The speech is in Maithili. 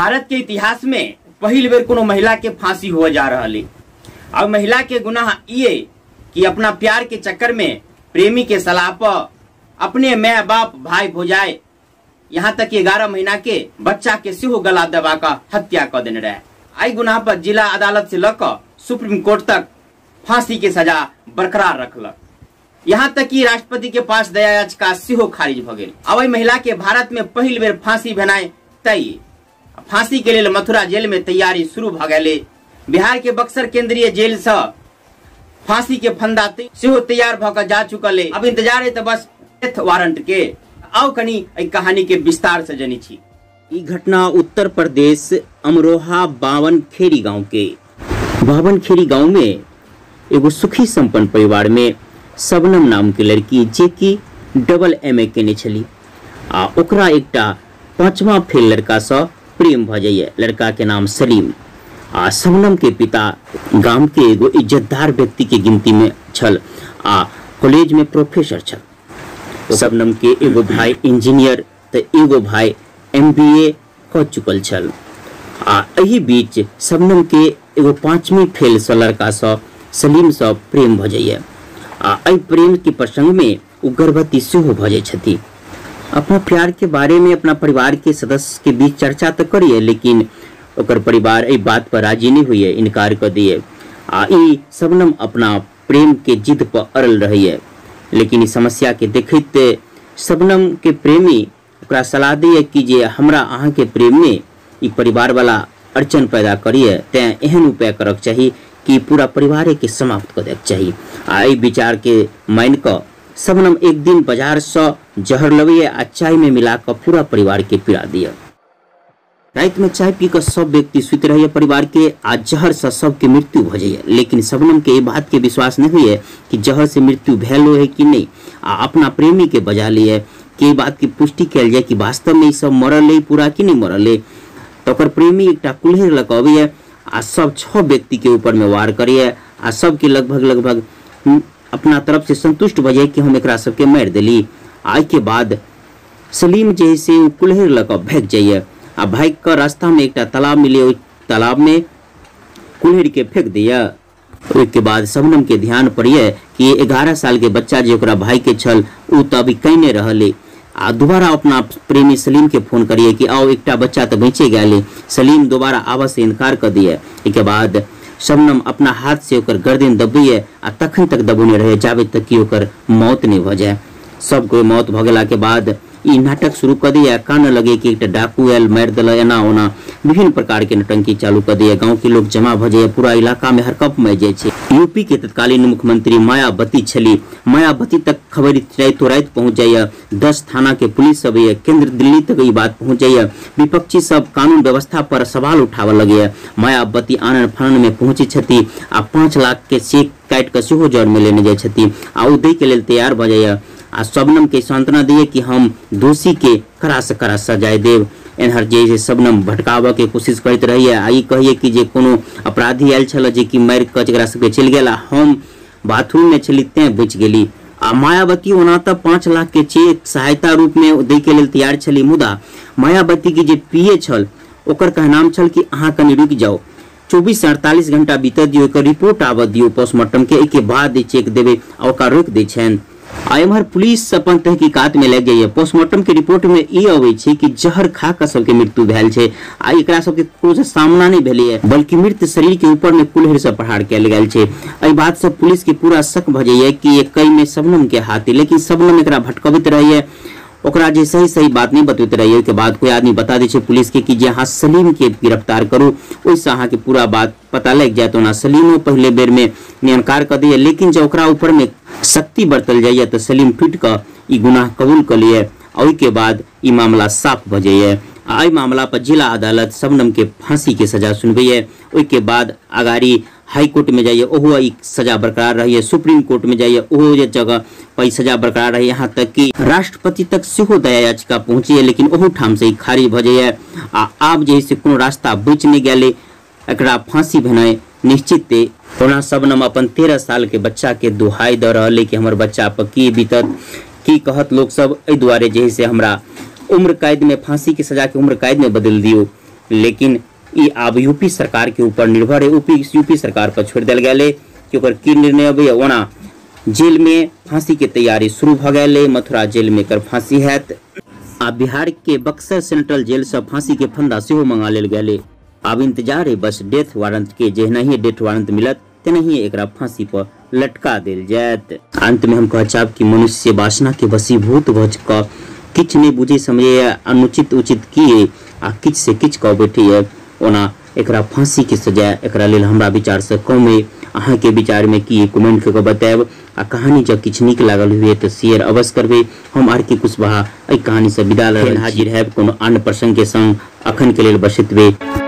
भारत के इतिहास में पहिल बेर कोनो महिला के फांसी हुआ जा रहा है। अब महिला के गुनाह ये कि अपना प्यार के चक्कर में प्रेमी के सलाह पर अपने मैं बाप भाई भोजाए यहाँ तक कि 11 महीना के बच्चा के सेहो गला दबा का हत्या कर देने रहे। आई गुनाह पर जिला अदालत से लकर सुप्रीम कोर्ट तक फांसी के सजा बरकरार रखलक। यहाँ तक कि राष्ट्रपति के पास दया याचिका सेहो खारिज भ गेल। अब एहि महिला के भारत में पहिल बेर फांसी भेनाइ तय। फांसी के लेल मथुरा जेल में तैयारी शुरू भ गेलै। बिहार के बक्सर केंद्रीय जेल से फांसी के फंदा सेहो तैयार भ के जा चुकल है। अब इंतजार है तो बस डेथ वारंट के। आओ कनी एहि कहानी के विस्तार से जनी छी। ई घटना उत्तर प्रदेश अमरोहा बावनखेड़ी गांव के। बावनखेड़ी गांव में एगो सुखी संपन्न परिवार में शबनम नाम के लड़की जे कि डबल एम ए केने छली आ ओकरा एकटा 5वां फेल लड़का से प्रेम भ जाइए। लड़का के नाम सलीम आ शबनम के पिता गांव के एगो इज्जतदार व्यक्ति के गिनती में छल आ कॉलेज में प्रोफेसर छल। शबनम के एगो भाई इंजीनियर तो एगो भाई एमबीए क चुकल छल आ एही बीच शबनम के एगो 5वीं फेल से लड़का से सलीम से प्रेम भ जाइए आ एहि प्रेम के प्रसंग में ओ गर्भवती सेहो भ जाइ छथि। अपना प्यार के बारे में अपना परिवार के सदस्य के बीच चर्चा तो करिए, लेकिन ओकर परिवार एहि बात पर राजी नहीं हुई, इनकार कर दिए आ ई शबनम अपना प्रेम के जिद पर अड़ल रहिए। लेकिन इस समस्या के देखते शबनम के प्रेमी ओकरा सलाह दिए कि जे हमरा अहाँ के प्रेम में ई परिवार वाला अड़चन पैदा करिए, तें एहन उपाय करक चाही कि पूरा परिवार के समाप्त कर देक चाही। आ एहि विचार के मान कऽ शबनम एक दिन बाजार से जहर लबैए आ चाय में मिला कऽ पूरा परिवार के पिला दिए। रात में चाय पी कऽ सब व्यक्ति सुति रहिए परिवार के आ जहर से सबके मृत्यु भ जाइए। लेकिन शबनम के बात के विश्वास नहीं हुई कि जहर से मृत्यु भेलो है कि नहीं आ अपना प्रेमी के बजा लिए कि बात की पुष्टि कयल जाए कि वास्तव में ई सब मरल है पूरा कि नहीं मरल है। तो ओकर प्रेमी एकटा कुल्हड़ लऽ कऽ अबैए आ सब 6 व्यक्ति के ऊपर में वार करिए आ सबके लगभग लगभग अपना तरफ से संतुष्ट भ जाए कि हम एकरा सबके मारि देली। आ के बाद सलीम जे से ओ कुल्हड़ लऽ कऽ भागि जाइए आ भागि कऽ रास्ता में एकटा तालाब मिले, ओहि तालाब में कुल्हड़ के फेंक दिए। ओहिके बाद शबनम के ध्यान पड़िए कि 11 साल के बच्चा जे ओकरा भाई के छल ओ तऽ अभी कने रहल आ दोबारा अपना प्रेमी सलीम के फोन करिए कि आओ एकटा बच्चा तऽ बचे गेल। सलीम दोबारा आबऽ से इनकार कर दिए। एहिके बाद शबनम अपना हाथ से ओकर गर्दन दबैए आ तखन तक दबौने रहे जाबे तक कि ओकर मौत नहीं भऽ जाए। सबके मौत भऽ गेला के बाद ई नाटक शुरू कर दिए। कान लगे कि एकटा डाकू आयल मारि देलक, एना ओना विभिन्न प्रकार के नौटंकी चालू कर दिए। गांव के लोग जमा भ जाइए, पूरा इलाका में हड़कंप मचि जाइ छै। यूपी के तत्कालीन मुख्यमंत्री मायावती छली, मायावती तक खबर रातो राति पहुंच जाइए। 10 थाना के पुलिस सब केंद्र दिल्ली तक ई बात पहुंच जाइए। विपक्षी सब कानून व्यवस्था पर सवाल उठाबऽ लगैए। मायावती आनन फानन में पहुंचे छथि आ 5 लाख के चेक काटि कऽ सेहो जर में लेने जाइ छथि आ ओ दै के लेल तैयार भऽ जाइए। आ शबनम के सांत्वना दिए कि हम दोषी के कड़ा से कड़ा सजाय देव। एनहर जे शबनम भटकाबऽ के कोशिश करैत रहिए आ ई कहिए कि जे कोनो अपराधी आयल छल जे कि मारि कऽ जकरा सबके चलि गेल आ हम बाथरूम में छली तें बचि गेली। आ मायावती ओना तऽ 5 लाख के चेक सहायता रूप में दै के लेल तैयार छली, मुदा मायावती के जे पीए छल ओकर कहनाम छल कि अहाँ कनि रुकि जाउ, 24 से 48 घंटा बीतऽ दियौ, एकर रिपोर्ट आबऽ दियौ पोस्टमार्टम के, एहिके बाद चेक देबै आ ओकरा रोकि दै छनि। आ एम्हर पुलिस अपन तहकीकात में लागि जाइए। पोस्टमार्टम के रिपोर्ट में ई अबै छै कि जहर खा कऽ सबके मृत्यु भेल छै आ एकरा सबके कोनो सामना नहीं भेलैए, बल्कि मृत शरीर के ऊपर में कुल्हड़ से प्रहार कयल गेल छै। एहि बात से पुलिस के पूरा शक भऽ जाइए कि कई में शबनम के हाथ, लेकिन शबनम एकरा भटकबैत रहैए, ओकरा जे सही सही बात नहीं बतबैत रहैए। ओहिके बाद कोई आदमी बता दै छै पुलिस के कि जे अहाँ सलीम के गिरफ्तार करू, ओहिसँ अहाँके पूरा बात पता लागि जायत। ओना सलीमो पहिले बेर में इनकार कऽ दैए, लेकिन जब ओकरा ऊपर में शक्ति बरतल जाइए तऽ सलीम टूटि कऽ ई गुनाह कबूल कऽ लिए। ओहिके बाद ई मामला साफ भऽ जाइए। आ एहि मामला पर जिला अदालत शबनम के फांसी के सजा सुनबैए। ओहिके बाद अगाड़ी हाई कोर्ट में जाइए, ओहो ई सजा बरकरार रहिए। सुप्रीम कोर्ट में जाइए, ओहो जे जगह पर सजा बरकरार रही। यहाँ तक कि राष्ट्रपति तक सेहो दया याचिका पहुँचिए, लेकिन ओहो ठाम से ई खारिज भऽ जाइए। आ आब जे से कोनो रास्ता बचि नहि गेलै, एकरा फांसी भेनाइ निश्चित। ओना शबनम अपन 13 साल के बच्चा के दुहाई दऽ रहल है कि हमर बच्चा पर की बीतत, की कहत लोक सब, एहि दुआरे जे से हमरा उम्र कैद में फांसी के सजा के उम्र कैद में बदल दियो। लेकिन ई आब यूपी सरकार के ऊपर निर्भर है। यूपी सरकार पर छोड़ि देल गेल कि ओकर की निर्णय अबैया। ओना जेल में फांसी के तैयारी शुरू भ गेल है, मथुरा जेल में एकर फांसी हैत। आ बिहार के बक्सर सेंट्रल जेल से फांसी के फंदा सेहो मंगा लेल गेल। आब इंतजार है बस डेथ वारंट के, जेहनहि डेथ वारंट मिलत तेनाही एकरा फांसी पर लटका देल जायत। अंत में हम कह चाहब कि मनुष्य वासना के वशीभूत भ क किछु नहीं बुझे समझे, अनुचित उचित की आ किछु से किछु कह बैठे। ओना एकरा फांसी के सजा एकरा लेल हमरा विचार से कम है। अहाँ के विचार में की कमेंट कऽ बतायब। आ कहानी जब किछु नीक लागल हुए तो शेयर अवश्य करबे। हम आर के कुशवाहा एहि कहानी से विदा ल हाजिर है कोनो अन्य प्रसंग के संग। अखन के लेल बस एतबे।